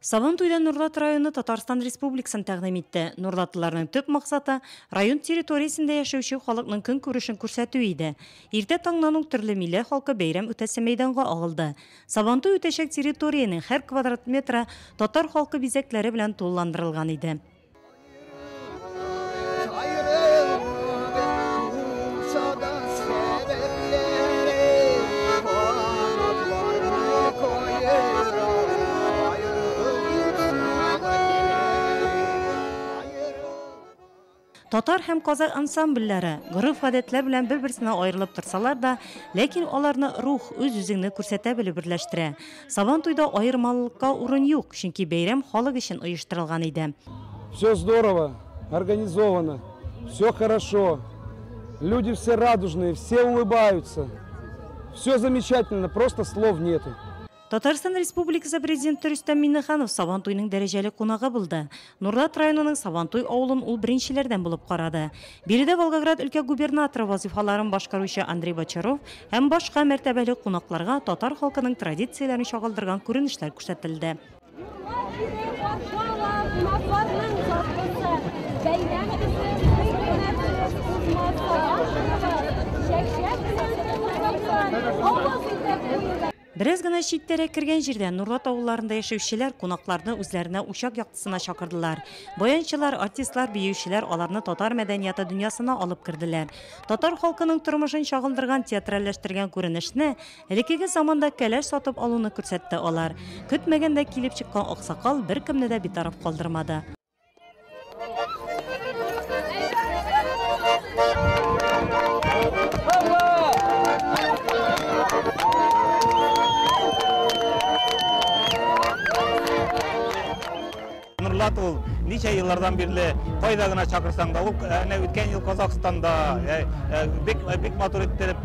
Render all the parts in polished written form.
Сабантуйда Нурлат районы Татарстан Республикасын тәкъдим итте. Нурлатлыларның төп максаты район территориясендә яшәүче халыкның көнкүрешен күрсәтү иде. Иртә таңнан ук төрле милләт халкы бәйрәм үтәсе мәйданга агылды. Сабантуй үтәчәк территориянең һәр квадрат метры татар халкы бизәкләре белән тулыландырылган иде. Татар һәм казак ансамбльләре гореф-гадәтләр белән бер-берсенә аерылып торсалар да, ләкин аларны рух, үз-үзеңне күрсәтә белү берләштерә. Сабантуйда аермалылыкка урын юк, чөнки бәйрәм халык өчен оештырылган иде. Все здорово, организовано, все хорошо. Люди все радужные, все улыбаются. Все замечательно, просто слов нету. Татарстан Республикасы Президенты Рөстәм Миңнеханов Сабантуйның дәрәҗәле кунагы булды. Нурлат районының Сабантуй авылын ул беренчеләрдән булып карады. Биредә Волгоград өлкә губернаторы вазифаларын башкаручы Андрей Бочаров һәм башка мәртәбәле кунакларга татар халкының традицияләрен чагылдырган күренешләр күрсәтелде. Бераз гына читтәрәк кергән җирдә Нурлат авылларында яшәүчеләр кунакларны үзләренә учак яктысына чакырдылар. Баянчылар, артистлар, биючеләр аларны татар мәдәнияты дөньясына алып керделәр. Татар халкының тормышын чагылдырган театральләштергән күренешне, элеккеге заманда кәләш сатып алуны күрсәтте алар. Көтмәгәндә килеп чыккан аксакал беркемне дә битараф калдырмады. Нурлат ул ничә еллардан бирле кайда гына чакырсаң да, ул әнә үткән ел Казахстанда бик бик матур иттереп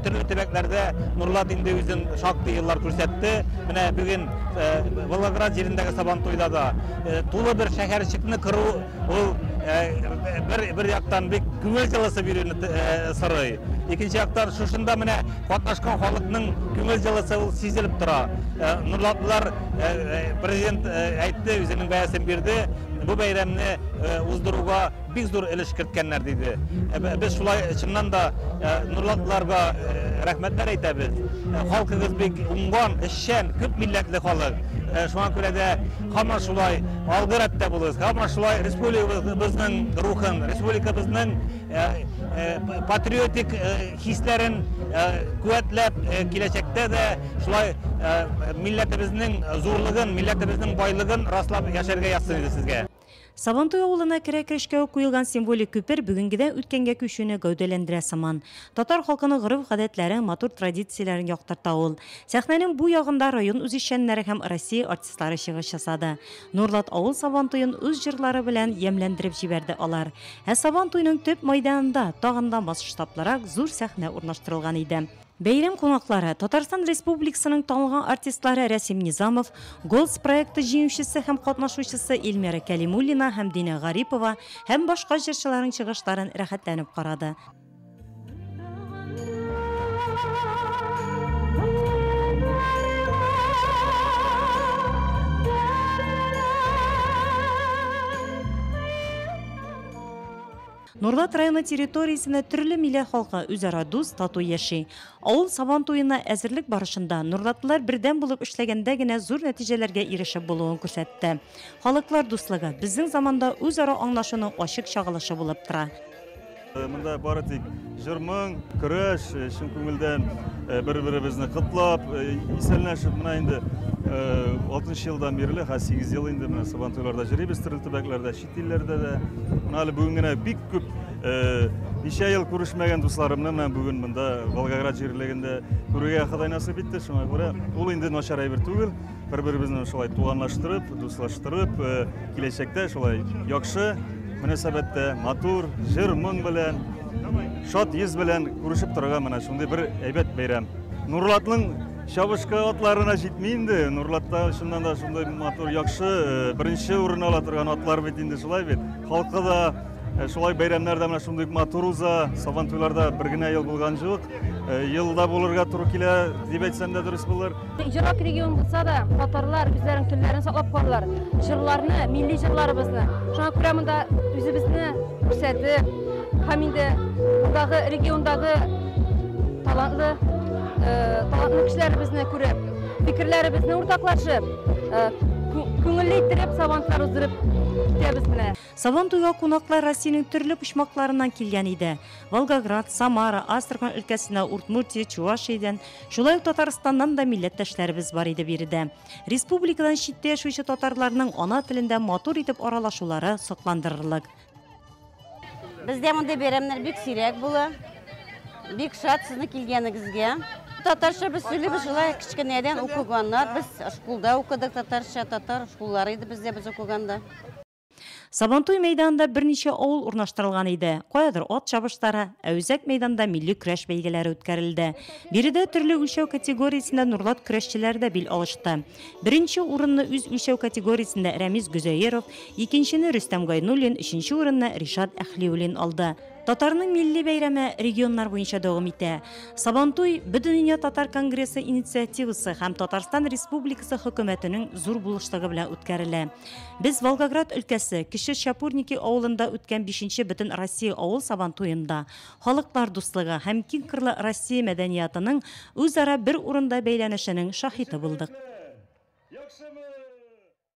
төрле төбәкләрдә Нурлат инде үзен шактый еллар күрсәтте. Менә бүген Волгоград җирендәге Сабантуйда да тулы бер шәһәрчекне кору ул бер яктан бик күңел җылысы бирүне сорый. Икенче яктан шушында менә катнашкан халыкның күңел җылысы ул сизелеп тора. Нурлатлылар президент әйтте, үзенең бәясен бирде. Бу бәйрәмне уздыруга бик зур өлеш керткәннәр диде. Без шулай чыннан да нурлатлыларга рәхмәтләр әйтәбез. Халкыгыз бик уңган, эшчән, күп милләтле халык. Шуңа күрә дә һаман шулай алгы рәттә булыгыз, һаман шулай республикабызның рухын, республикабызның патриотик хисләрен куәтләп киләчәктә дә шулай милләтебезнең зурлыгын, милләтебезнең байлыгын раслап яшәргә язсын иде сезгә. Сабантуй авылына керә-керешкә үк куелган символик күпер бүгенгедән үткәнгә күчүне гәүдәләндерә сыман. Татар халкының гореф-гадәтләре, матур традицияләрен яктырта ул. Сәхнәнең бу ягында район үзешчәннәре һәм Россия артистлары чыгыш ясады. Нурлат авыл Сабантуен үз җырлары белән ямьләндереп җибәрде алар. Ә Сабантуйның төп майданында тагын да масштаблырак зур сәхнә урнаштырылган иде. Бәйрәм кунаклары, Татарстан Республикасының танылган артистлары Рәсим Низамов, Голос проекты җиңүчесе һәм катнашучысы Эльмира Кәлимуллина һәм Динә Гарипова һәм башка җырчыларның чыгышларын рәхәтләнеп карады. Нурлат районы территориясендә төрле милләт халкы үзара дус, тату яши. Авыл Сабан туена әзерлек барышында нурлатлылар бердәм булып эшләгәндә генә зур нәтиҗәләргә ирешеп булуын күрсәтте. Халыклар дуслыгы безнең заманда үзара аңлашуның ачык чагылышы булып тора. Монда бары тик җыр-моң, көрәш, чын күңелдән бер-беребезне котлап, исәнләшеп, менә инде 6 елдан бирле, хәзер 8 ел инде менә Сабантуйларда җөрибез төрле төбәкләрдә, чит илләрдә дә. Менә әле бүген генә бик күп ничә ел күрешмәгән дусларымны менә бүген монда Волгоград җирлегендә күрергә Ходай насыйп итте. Шуңа күрә ул инде начар әйбер түгел. Бер-беребезне шулай туганлаштырып, дуслаштырып, киләчәктә шулай яхшы мөнәсәбәттә, матур җыр-моң белән, шат йөз белән күрешеп торырга менә шундый бер әйбәт бәйрәм. Нурлатның чабышкы атларына җитми инде. Нурлатта чыннан да шундый матур, яхшы, беренче урын ала торган атлар бит инде, шулай бит. Халкы да шулай, бәйрәмнәр дә менә шундый матур уза. Сабантуйларда бер генә ел булган юк. Елда булырга туры килә, дип әйтсәм дә дөрес булыр. Ерак регион булса да, татарлар үзләренең телләрен саклап калалар. Җырларны, милли җырларыбызны. Шуңа күрә монда үзебезне күрсәтеп, һәм инде мондагы региондагы талантлы, талантлы кешеләребезне күреп, фикерләребезне уртаклашып, күңелле иттереп сабантуйлар уздырып китәбез менә. Сабантуйга кунаклар Россиянең төрле почмакларыннан килгән иде. Волгоград, Самара, Астрахань өлкәсенә, Удмуртия, Чувашиядән, шулай ук Татарстаннан да милләттәшләребез бар иде биредә. Республикадан читтә яшәүче татарларның ана телендә матур итеп аралашулары сокландырырлык. Бездә мондый бәйрәмнәр бик сирәк була. Бик шат сезнең килгәнегезгә. Татарча без сөйлибез шулай кечкенәдән укыганнар. Без школда укыдык татарча, татар школлары иде бездә без укыганда. Сабантуй мәйданында берничә авыл урнаштырылган иде. Каядыр ат чабышлары, ә үзәк мәйданда милли көрәш бәйгеләре үткәрелде. Биредә төрле үлчәү категориясендә Нурлат көрәшчеләре дә бил алышты. Беренче урынны үз үлчәү категориясендә Рәмис Гөзәеров, икенчене Рөстәм Гайнуллин, өченче урынны Ришат Әхлиуллин алды. Татарның милли бәйрәме регионнар буенча дәвам итә. Сабантуй Бөтендөнья татар конгрессы инициативасы һәм Татарстан Республикасы хөкүмәтенең зур булышлыгы белән үткәрелә. Без Волгоград өлкәсе Кече Чапурники авылында үткән бишенче Бөтенроссия авыл Сабантуенда халыклар дуслыгы һәм киңкырлы Россия мәдәниятының үзара бер урында бәйләнешенең шаһиты булдык.